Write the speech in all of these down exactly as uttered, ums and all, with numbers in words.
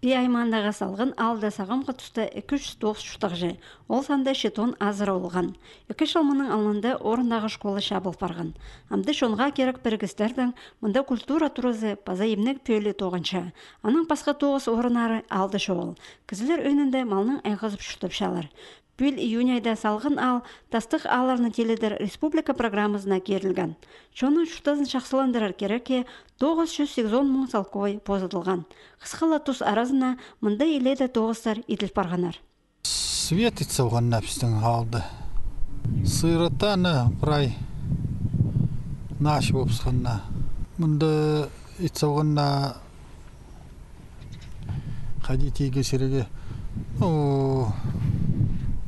Пии аймаандағы Салған аалда сағамғы туста ікі чӱс тоғыс чуртағҷы, ол санда читон азыра олған. Ікі чыл мының алнында орындағы школа чабыл парған. Амды чонға кирек пірігістердең мында культура туразы паза имнег пӧлии тоғынча. Анаң пасха тоғыс орыннары аалда чоғыл. Кізілер ӧӧнінде малнаң айғазып чуртапчалар. Пӱӱл июнь айда Салған аал тастығ аалларны тилідер республика программазына кирілген. Чонның чуртазын чахсыландырар кирекке тоғыс чӱс сигізон муң салковай позыдылған. Хысхала тус аразына мында илееде тоғыстар иділ парғаннар. Свет ит салғанна пістің аалда. Сыыратааны прай нааш полыбысханна. Мында ит салғанна хайди тирге сиреге. Ну,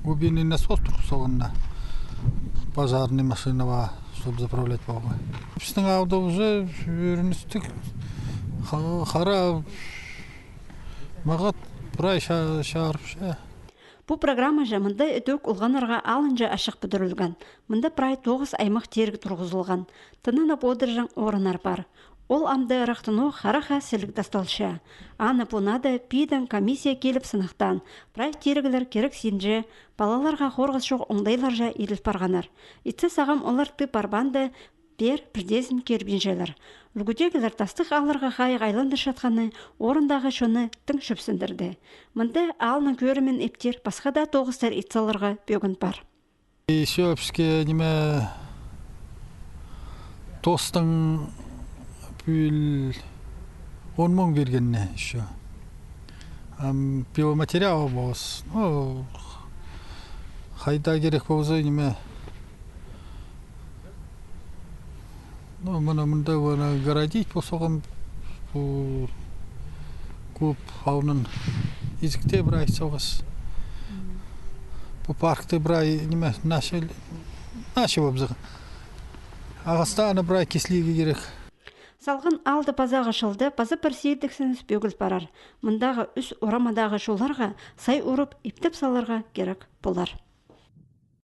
глубинный насос турғыс салғанна. Пожарный машина ба, чтоб заправлять полға. Пістің аалда уже ӧріністіг ха-, хара мағат прай ча-, чарыпча. Пу программаҷа мында ідӧк олғаннарға алынҷа ачых пӱдірілген. Мында прай тоғыс аймах тиріг турғызылған. Тынанып одырҷаң орыннар пар. Ол амды ырахтаң ох хараха сіліг тасталча. Аны пу нада пиидең комиссия киліп сынахтаан. Прай тиріглер кирексінҷе, палаларға хорғыс чох оңдайларҷа иділ парғаннар. Итсе сағам олар тіп парбаанда, пеер пірдеезін кирбинчелер. Ӱлгӱдегілер тастығ аалларға хайығ айландырчатханы орындағы чонны тың чӧпсіндірді. Мында аалның кӧрімін иптер пасха даа тоғыстар ит саларға пӧгін пар. Ещё піске ниме тостың пӱӱл он муң пиргеннер ещё. Ам пиломатериал полыс. Ну, хайда кирек полза, ниме. Ну, мына мында, мына городить пу соғым, пу клуб алнын изікте прай соғыс. Пу паркты прай, ниме, начал, начал обзор. Ағастааны прай кислиге кирек. Салған аалда пазағы чылда паза пір сидіксініс пӧгіл парар. Мындағы ӱс орамадағы чолларға сай урып, иптеп саларға кирек полар.